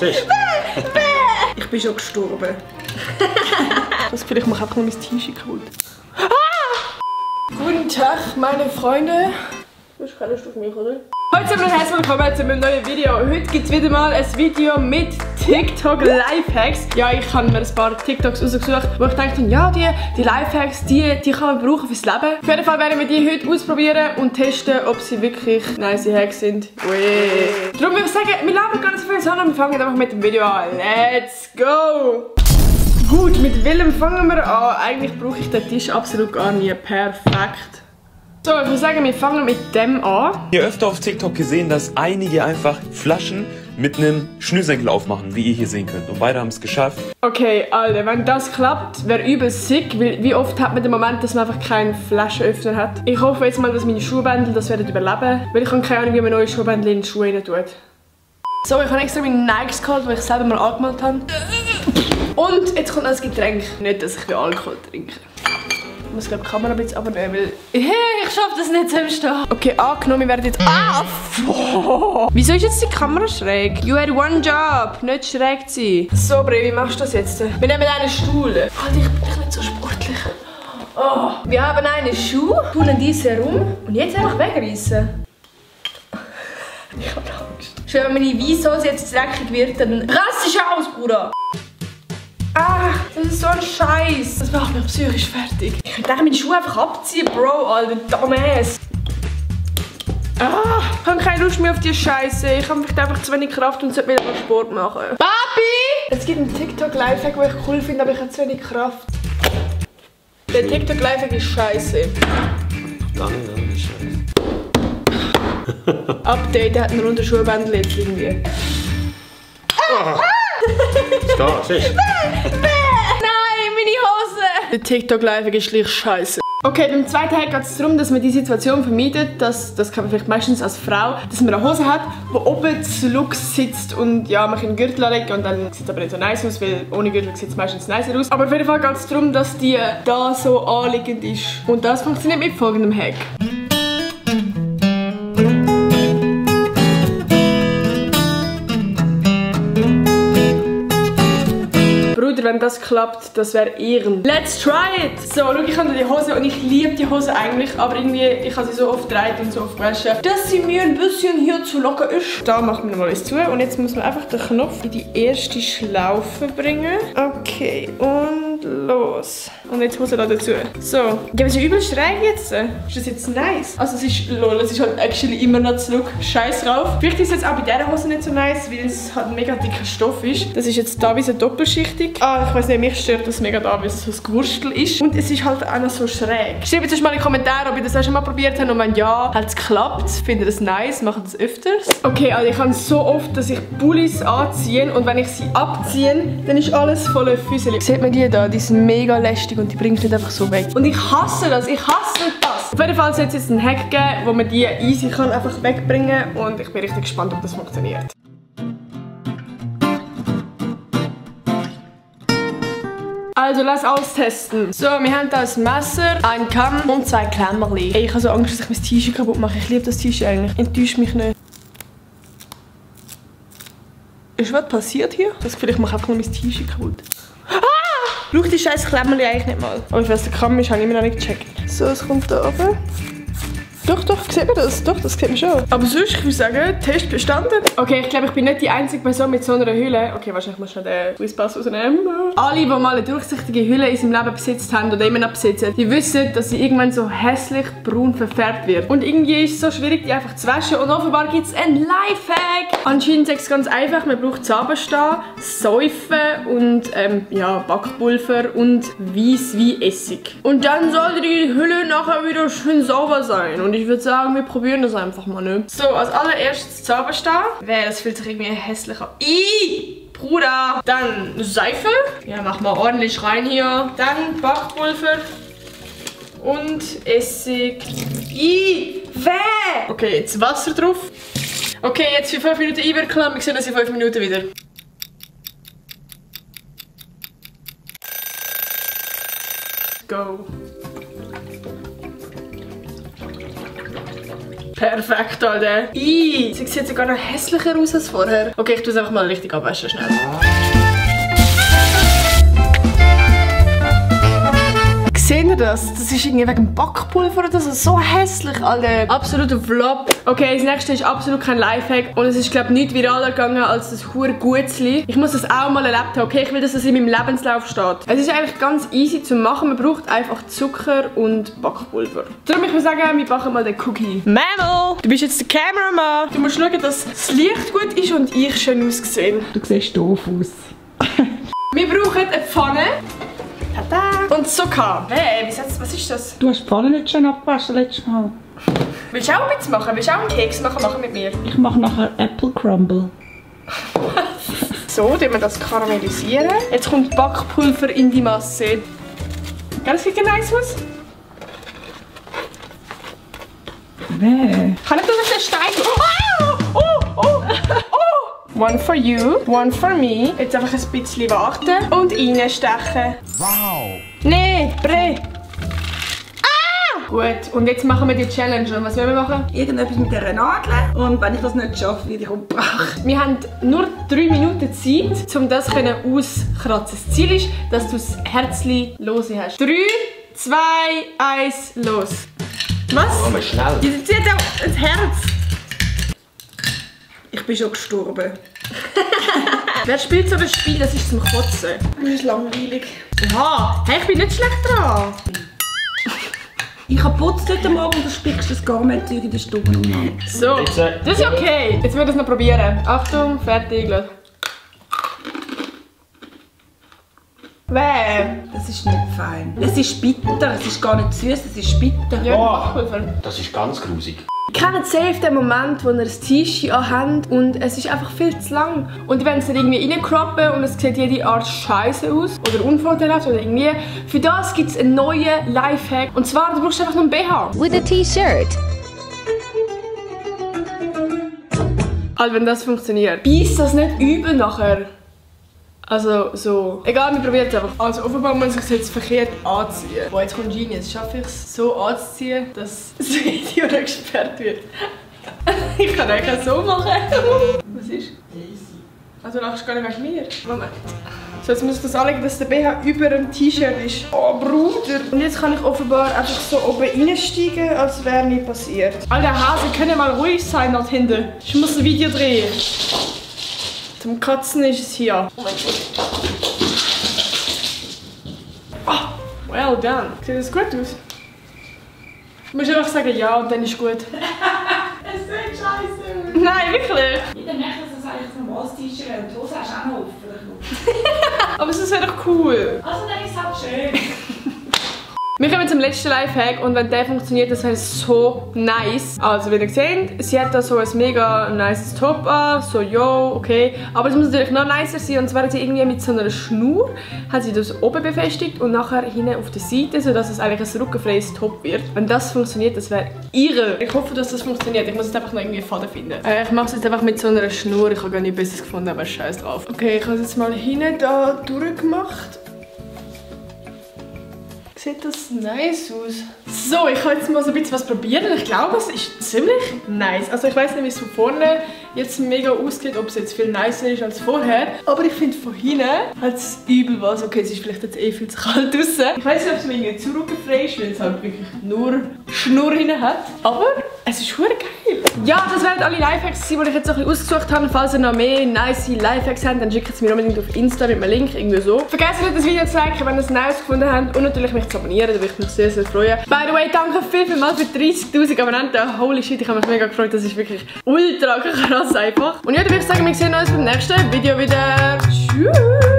Ich bin schon gestorben. Das vielleicht mache ich einfach nur mein T-Shirt kaputt. Guten Tag, meine Freunde. Du hast keine Lust auf mich, oder? Heute sind wir herzlich willkommen zu einem neuen Video. Heute gibt es wieder mal ein Video mit TikTok Lifehacks. Ja, ich habe mir ein paar TikToks rausgesucht, wo ich dachte, ja, die Lifehacks, die kann man brauchen fürs Leben. Auf jeden Fall werden wir die heute ausprobieren und testen, ob sie wirklich nice Hacks sind. Darum würde ich sagen, wir labern gar nicht so viel, sondern wir fangen einfach mit dem Video an. Let's go! Gut, mit welchem fangen wir an? Eigentlich brauche ich den Tisch absolut gar nie. Perfekt. So, ich würde sagen, wir fangen mit dem an. Ich habe öfter auf TikTok gesehen, dass einige einfach Flaschen mit einem Schnürsenkel aufmachen, wie ihr hier sehen könnt. Und beide haben es geschafft. Okay, Alter, wenn das klappt, wäre übel sick, weil wie oft hat man den Moment, dass man einfach keinen Flaschenöffner hat. Ich hoffe jetzt mal, dass meine Schuhbändel das werden überleben, weil ich habe keine Ahnung, wie man neue Schuhbändel in die Schuhe rein tut. So, ich habe extra meine Nikes geholt, die ich selber mal angemalt habe. Und jetzt kommt noch das Getränk. Nicht, dass ich Alkohol trinke. Ich muss glaube die Kamera ein bisschen abnehmen, weil... Hey, ich schaffe das nicht zu stehen. Okay, angenommen, wir werden jetzt... Wieso ist jetzt die Kamera schräg? You had one job, nicht schräg zu sein. So, Bre, wie machst du das jetzt? Wir nehmen einen Stuhl. Alter, ich bin nicht so sportlich. Oh. Wir haben einen Schuh, tun diesen herum und jetzt einfach wegreißen. Ich habe Angst. Schon wenn meine Weissauce jetzt dreckig wird, dann rastisch aus, Bruder. Ah, das ist so ein Scheiß. Das macht mich psychisch fertig. Ich könnte meine Schuhe einfach abziehen, Bro, Alter, Dumbass. Ah, ich habe keine Lust mehr auf die Scheiße. Ich habe vielleicht einfach zu wenig Kraft und sollte wieder mal Sport machen. Papi! Es gibt einen TikTok-Lifehack, den ich cool finde, aber ich habe zu wenig Kraft. Der TikTok-Lifehack ist scheiße. Update, der hat einen runden Schuhbändel jetzt irgendwie. Nein, meine Hose! Der TikTok-Lifehack ist schlicht scheiße. Okay, beim zweiten Hack geht es darum, dass man die Situation vermeidet, das kann man vielleicht meistens als Frau, dass man eine Hose hat, die oben zu Lux sitzt und ja, man kann einen Gürtel anlegen und dann sieht es aber nicht so nice aus, weil ohne Gürtel sieht es meistens nicer aus. Aber auf jeden Fall geht es darum, dass die da so anliegend ist. Und das funktioniert mit folgendem Hack. Wenn das klappt, das wäre Ehren. Let's try it! So, schau, ich habe die Hose und ich liebe die Hose eigentlich, aber irgendwie, ich habe sie so oft gedreht und so oft gewaschen, dass sie mir ein bisschen hier zu locker ist. Da machen wir mal alles zu und jetzt muss man einfach den Knopf in die erste Schlaufe bringen. Okay, und los. Und jetzt Hose da dazu. So, ja, aber es ist übel schräg jetzt. Ist das jetzt nice? Also es ist, lol, es ist halt actually immer noch zu look. Scheiß drauf. Vielleicht ist es jetzt auch bei dieser Hose nicht so nice, weil es halt mega dicker Stoff ist. Das ist jetzt da wie so doppelschichtig. Ah, ich weiß nicht, mich stört das mega da, weil es so ein Gewurstel ist. Und es ist halt auch noch so schräg. Schreibt jetzt mal in die Kommentare, ob ihr das auch schon mal probiert habt. Und wenn ja, hat es geklappt. Findet ihr das nice? Macht das öfters? Okay, also ich habe so oft, dass ich Pullis anziehe und wenn ich sie abziehe, dann ist alles voller Füße. Seht man die da? Die sind mega lästig und die bringt nicht einfach so weg. Und ich hasse das. Ich hasse das. Auf jeden Fall soll es jetzt einen Hack geben, wo man die easy kann einfach wegbringen kann. Und ich bin richtig gespannt, ob das funktioniert. Also lass austesten. So, wir haben da ein Messer, ein Kamm und 2 Klemmerli. Ey, ich habe so Angst, dass ich mein T-Shirt kaputt mache. Ich liebe das T-Shirt eigentlich. Enttäuscht mich nicht. Ist was passiert hier? Das vielleicht mache ich einfach nur mein T-Shirt kaputt. Schau die scheiß Klemmerli eigentlich nicht mal. Aber ich weiß, der Kamm ist, habe ich immer noch nicht gecheckt. So, es kommt da oben. Doch, sieht man das? Doch, das sieht man schon. Aber sonst, ich würde sagen, Test bestanden. Okay, ich glaube, ich bin nicht die einzige Person mit so einer Hülle. Okay, wahrscheinlich muss ich noch den Fußpass rausnehmen. Alle, die mal eine durchsichtige Hülle in seinem Leben besitzt haben oder immer noch besitzen, die wissen, dass sie irgendwann so hässlich braun verfärbt wird. Und irgendwie ist es so schwierig, die einfach zu waschen. Und offenbar gibt es einen Lifehack. Anscheinend ist es ganz einfach. Man braucht Zahnpasta, Säufe und ja, Backpulver und Weisswein-Essig. Und dann sollte die Hülle nachher wieder schön sauber sein. Und ich würde sagen, wir probieren das einfach mal, ne? So, als allererstes Zahnpasta. Das fühlt sich irgendwie hässlich an. Bruder. Dann Seife. Ja, mach mal ordentlich rein hier. Dann Backpulver. Und Essig. Okay, jetzt Wasser drauf. Okay, jetzt für 5 Minuten einwirken. Wir sehen uns in 5 Minuten wieder. Go. Perfekt, Alter. Sie sieht sogar noch hässlicher aus als vorher. Okay, ich tue es einfach mal richtig abwaschen, schnell. Seht ihr das? Das ist irgendwie wegen Backpulver oder so. So hässlich, Alter. Absoluter Flop. Okay, das nächste ist absolut kein Lifehack. Und es ist, glaube ich, nicht viraler gegangen als das hure Gutzli. Ich muss das auch mal erlebt haben. Okay, ich will, dass das in meinem Lebenslauf steht. Es ist eigentlich ganz easy zu machen. Man braucht einfach Zucker und Backpulver. Darum, ich würde sagen, wir backen mal den Cookie. Mamo, du bist jetzt der Cameraman. Du musst schauen, dass das Licht gut ist und ich schön aussehe. Du siehst doof aus. Wir brauchen eine Pfanne. Tada. Und Zucker. Hey, was ist das? Du hast die Pfanne nicht schön abgewaschen letztes Mal. Willst du auch ein bisschen machen? Willst du auch einen Keks machen? Machen mit mir. Ich mache nachher Apple Crumble. So, dann wir das karamellisieren. Jetzt kommt Backpulver in die Masse. Das sieht nice aus. Nee. Kann ich das auf den Stein? Oh, oh, oh, oh. One for you, one for me. Jetzt einfach ein bisschen warten und reinstechen. Wow. Nee, Bre. Ah! Gut, und jetzt machen wir die Challenge. Und was wollen wir machen? Irgendetwas mit dieser Nadel. Und wenn ich das nicht schaffe, werde ich umgebracht. Wir haben nur 3 Minuten Zeit, um das auszukratzen. Das Ziel ist, dass du das Herzchen lose hast. 3, 2, 1, los. Was? Oh, mal schnell. Jetzt zieht auch das Herz. Ich bin schon gestorben. Wer spielt so ein Spiel? Das ist zum Kotzen. Das ist langweilig. Oha, hey, ich bin nicht schlecht dran. Ich habe putzt heute Morgen und du spickst das Garment-Zeug in den Stuben um. So, das ist okay. Jetzt will ich es noch probieren. Achtung, fertig. Das ist nicht fein. Es ist bitter, es ist gar nicht süß, es ist bitter. Ja, Oh, das ist ganz grusig. Ich kenne safe den Moment, wo ihr ein T-Shirt anhabt und es ist einfach viel zu lang. Und wenn es dann irgendwie reincroppen und es sieht jede Art Scheiße aus oder unvorteilhaft oder irgendwie, für das gibt es einen neuen Lifehack. Und zwar, du brauchst einfach noch einen BH. With a T-shirt. Also wenn das funktioniert. Beißt das nicht übel nachher. Also so. Egal, wir probieren es einfach. Also offenbar muss ich es jetzt verkehrt anziehen. Boah, jetzt kommt Genius. Schaffe ich es so anzuziehen, dass das Video nicht gesperrt wird? Ich kann eigentlich so machen. Was ist? Also du lachst gar nicht wegen mir. Moment. So, jetzt muss ich das anlegen, dass der BH über dem T-Shirt ist. Oh, Bruder. Und jetzt kann ich offenbar einfach so oben reinsteigen, als wäre nichts passiert. Alter Hase, können mal ruhig sein dort hinten. Ich muss ein Video drehen. Zum Kotzen ist es hier. Oh mein Gott. Oh, well done. Sieht das gut aus? Du musst einfach sagen ja und dann ist gut. Es sieht scheiße aus. Nein, wirklich. Jeder merkt, dass das eigentlich ein normales T-Shirt ist. Die Hose hast du auch noch offen. Aber es wäre doch cool. Also dann ist es halt schön. Wir kommen zum letzten Lifehack und wenn der funktioniert, das wäre so nice. Also wie ihr seht, sie hat da so ein mega nice Top an, so yo, okay. Aber es muss natürlich noch nicer sein und zwar hat sie irgendwie mit so einer Schnur, hat sie das oben befestigt und nachher hinten auf der Seite, sodass es eigentlich ein rückenfreies Top wird. Wenn das funktioniert, das wäre irre. Ich hoffe, dass das funktioniert. Ich muss jetzt einfach noch irgendwie einen Faden finden. Ich mache es jetzt einfach mit so einer Schnur. Ich habe gar nichts Besseres gefunden, aber scheiß drauf. Okay, ich habe es jetzt mal hinten da durchgemacht. Sieht das nice aus. So, ich kann jetzt mal so ein bisschen was probieren. Ich glaube, es ist ziemlich nice. Also ich weiß nicht, wie es von vorne jetzt mega aussieht, ob es jetzt viel nicer ist als vorher. Aber ich finde, von hinten hat es übel was. Okay, es ist vielleicht jetzt viel zu kalt draussen. Ich weiß nicht, ob es mir irgendwie zu rückenfrei ist, weil es halt wirklich nur Schnur hinten hat. Aber es ist verdammt geil. Ja, das wären alle Lifehacks, die ich jetzt noch ein bisschen ausgesucht habe. Falls ihr noch mehr nice Lifehacks habt, dann schickt es mir unbedingt auf Insta mit einem Link, irgendwie so. Vergesst nicht, das Video zu liken, wenn ihr es nice gefunden habt. Und natürlich mich zu abonnieren, da würde ich mich sehr, sehr freuen. By the way, danke vielmals für 30'000 Abonnenten. Holy shit, ich habe mich mega gefreut. Das ist wirklich ultra krass einfach. Und ja, dann würde ich sagen, wir sehen uns beim nächsten Video wieder. Tschüss!